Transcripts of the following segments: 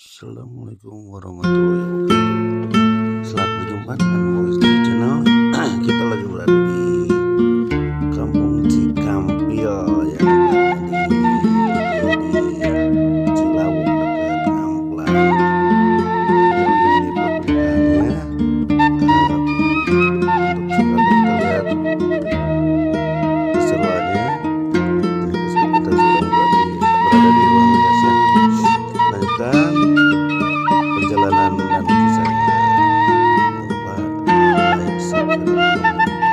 Assalamualaikum warahmatullahi wabarakatuh. Selamat berjumpa dengan Voice di Channel. Kita lagi berada di Kampung Cikampil yang ada di Cilawuk dekat Ngamplang. Ini perbedaannya. Untuk segera kita lihat keseruannya. Kita sedang berada di ruang biasa. Lanjutkan perjalanan dan kisahnya. Jangan lupa like, subscribe, dan komen.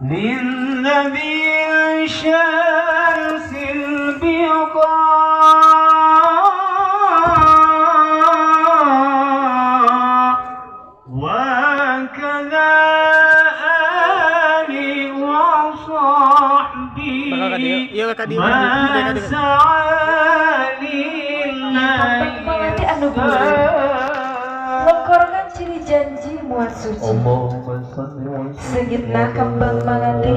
للذي الشمس البيضاء وكذا آله وصحبه ما سعى لله. Lengkorongan ciri janji muat suci. Sengitna kembang mangade.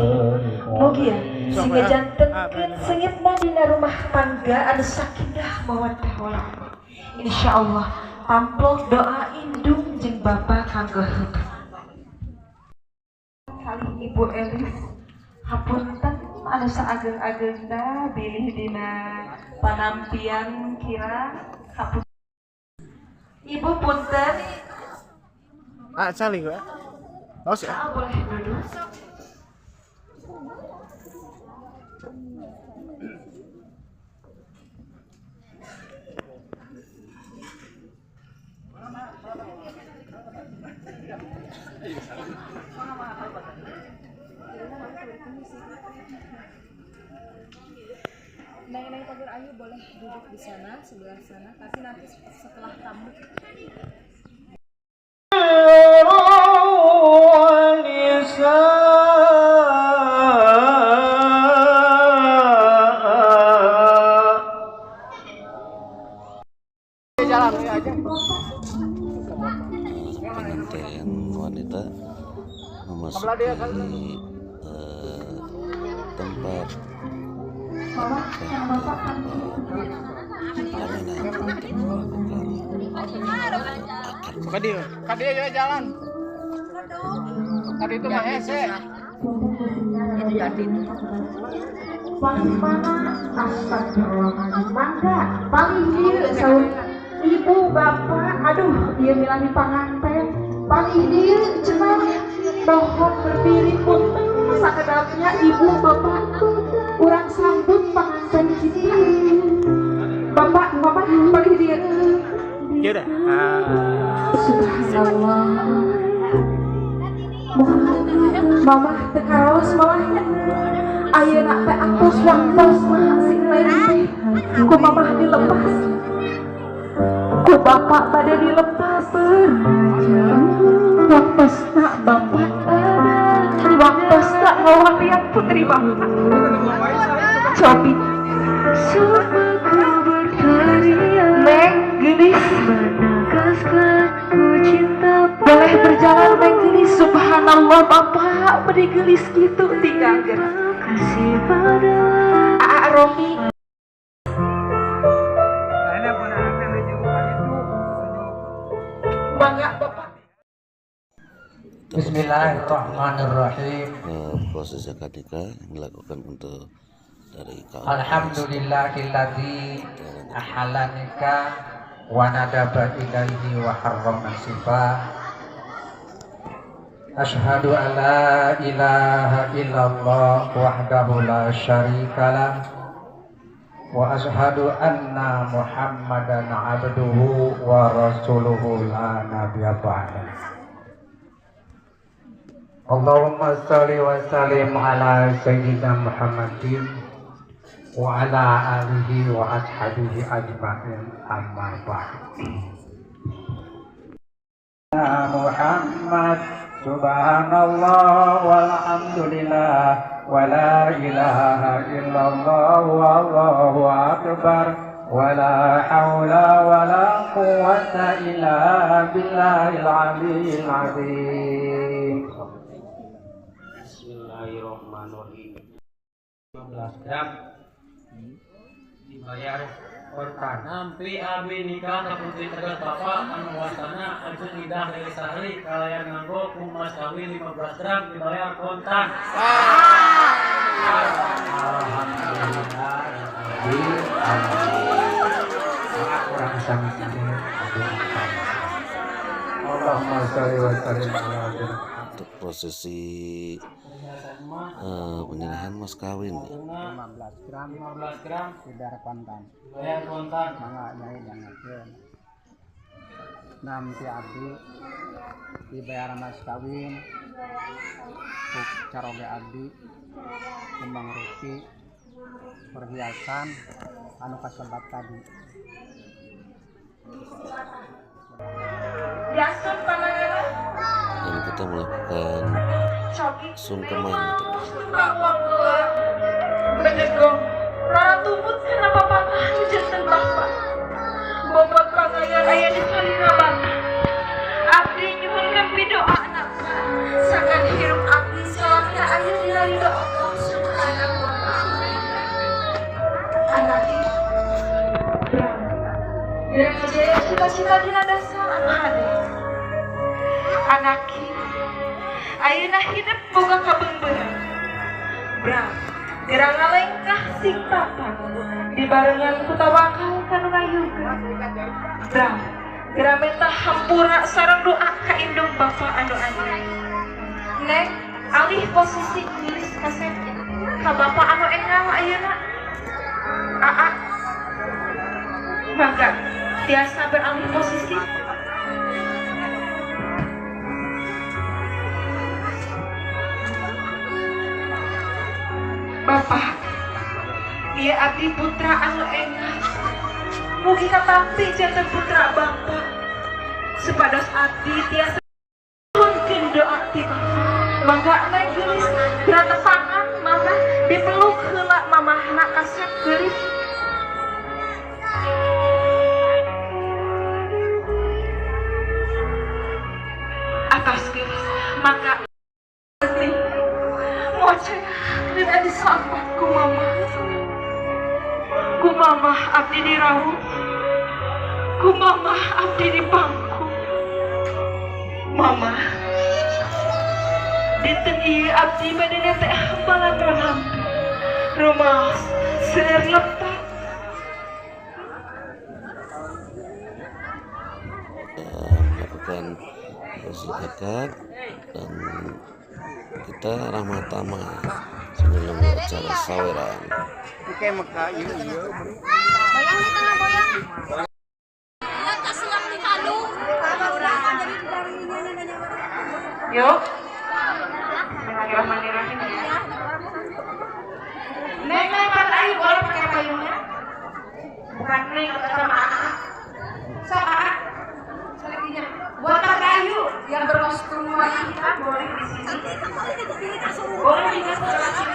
Mugia sing ngejantenkeun sengitna dina rumah tangga anu sakinah mawaddah warahmah. Insyaallah amplop doa indung jeung bapa kanggo hidup. Kali Ibu Elis hapunten anu saageng-agengna bilih dina panampian kira hapun. Ibu punten. Ah, cali gue. Los ya. Ah, boleh duduk. Neng-neng Pager Ayu boleh duduk di sana, sebelah sana, tapi nanti setelah tamu. Pengantin wanita memasuki tempat pelaminan untuk melakukan akad. Kadia ya jalan. Tadi itu mah hese. Paling mana astagfirullahaladzim, mangga paling dieu saur ibu bapak, aduh ieu milani panganten paling dieu cenah mohon berdiri punten sakedapnya ibu bapak urang sambut panganten kita. Bapak mama paling dieu. Ya udah. Subhanallah. Mama teu karaos mamahnya. Ayeuna teh atos waktos mah sing lain teh ku mamah dilepas, ku bapak bade dilepas. Waktosna bapak, waktosna ngawalian putri bapak. Cobi Neng gelis, boleh berjalan Neng gelis. Subhanallah bapak beri gelis gitu tinggal gerak. Aa Romi. Mangga bapak. Bismillahirrahmanirrahim. Proses akad nikah yang dilakukan untuk dari KUA. Alhamdulillahilladzi ahala nikah wa nadaba ilaihi wa harrama sifah. Asyhadu an la ilaha illallah wahdahu la syarikalah wa asyhadu anna Muhammadan abduhu wa rasuluhu la nabiyya ba'da. Allahumma shalli wa sallim ala sayyidina Muhammadin wa ala alihi wa ashabihi ajma'in, amma ba'd. Muhammad subhanallah walhamdulillah wa la ilaha illallah wallahu akbar wa la hawla wa la quwwata illa billahil aliyyil azim. Bismillahirrahmanirrahim. 15 gram dibayar kontan. Nampi abi nikah ka putri tegas bapak anu wasana ajeng idah dari sahri kalayan nganggo ku mas kawin 15 gram dibayar kontan. Alhamdulillah. Allahumma sholli wa sallim ala Untuk prosesi penyerahan mas kawin 15 gram 15 gram dibayar kontan. Dibayar kontan. Mangga nyai jangan. Nampi abdi dibayar mas kawin Caroge abdi kembang rupi perhiasan anu kasebat tadi. Dan kita melakukan sungkeman gitu. Bobot pangayan aya di salira bata. Abdi nyuhunkeun pidoa anak. Sakan hirup abdi salamina aya di ridho Allah Subhanahu wa ta'ala. Anak Jaya cita-cita dina dasar anu hade. Anaki ayeuna hidup boga kabeungbeurang. Bram, gerang ngalengkah sing tapan dibarengan ku tawakal kanu ngayuga. Bram, gerang menta hampura sareng doa ka indung bapa anu anyar. Neng, alih posisi geulis kasep ka bapa anu enggal ayeuna. Aa, mangga tiasa beralih posisi. Bapak, ieu abdi putra anu enggal. Mugi katampi janten putra Bapak. Supados abdi tiasa nuhunkeun doa ti Bapak. Mangga neng geulis beratepangan mamah dipeluk heula mamahna kasep geulis. Atas geulis, mangga moceak disambat ku mama. Ku mama abdi diraup, ku mama abdi dipangku. Mama, dinten ieu abdi bade teh hambalan rampi. Rumaos seueur lepat. Melakukan zakat dan kita ramah tamah sebelum acara saweran. Yuk, Bismillahirrahmanirrahim. Neng, neng, ayo boleh pakai payungnya? Bukan neng sama Aa. Sok Aa, selekinya. Buat Pak Ayu yang berkostum warna hitam boleh di sini. Boleh juga sebelah sini.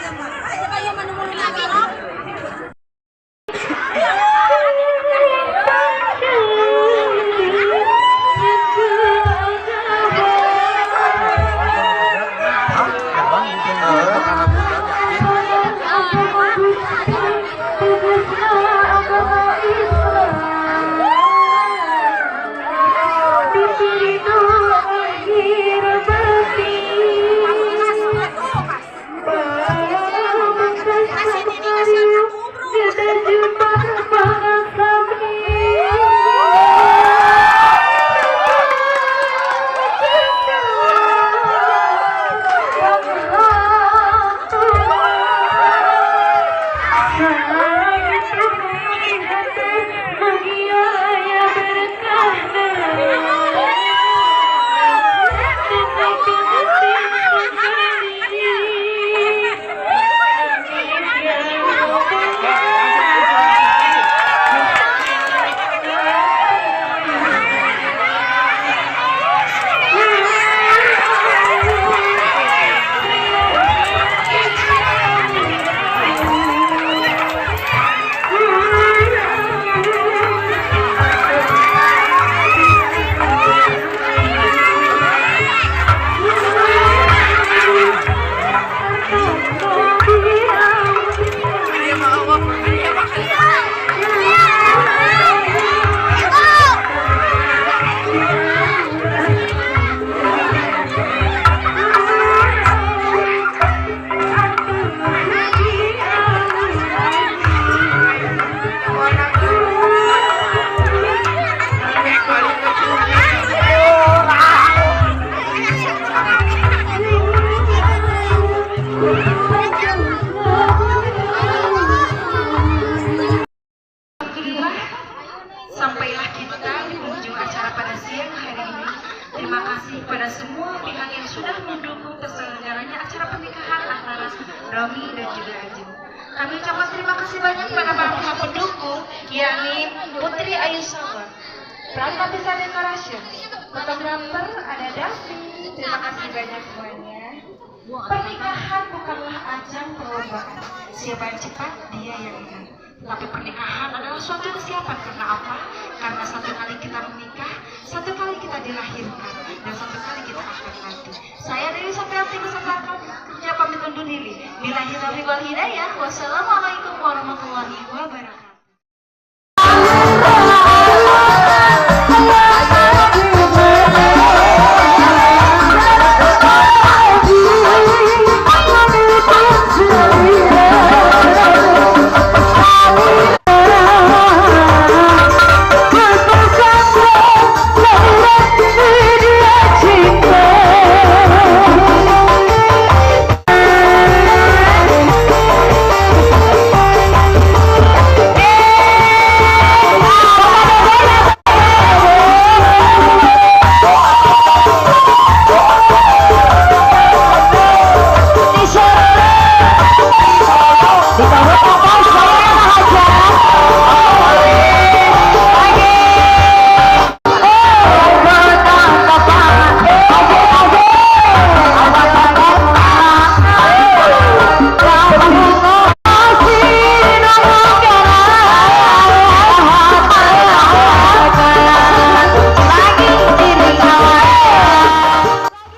Romi dan juga Ajeng. Kami ucapkan terima kasih banyak kepada para pihak pendukung, yakni Putri Ayu Sawar, Prantapisa Decoration, fotografer ada Davi. Terima kasih banyak semuanya. Pernikahan bukanlah ajang perlombaan. Siapa yang cepat, dia yang menang. Tapi pernikahan adalah suatu kesiapan. Karena apa? Karena satu kali kita menikah, satu kali kita dilahirkan, dan satu kali kita akan mati. Saya Dewi Saprianti beserta kerja pamit undur diri. Billahi taufiq wal hidayah. Wassalamualaikum warahmatullahi wabarakatuh.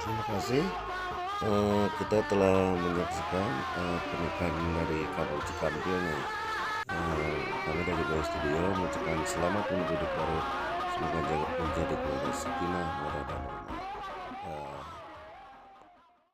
Terima kasih. Kita telah menyaksikan pernikahan dari Kampung Cikampil nih. Kami dari Boy Studio mengucapkan selamat menuju hidup baru. Semoga menjadi keluarga sakinah, mawaddah, dan warahmah.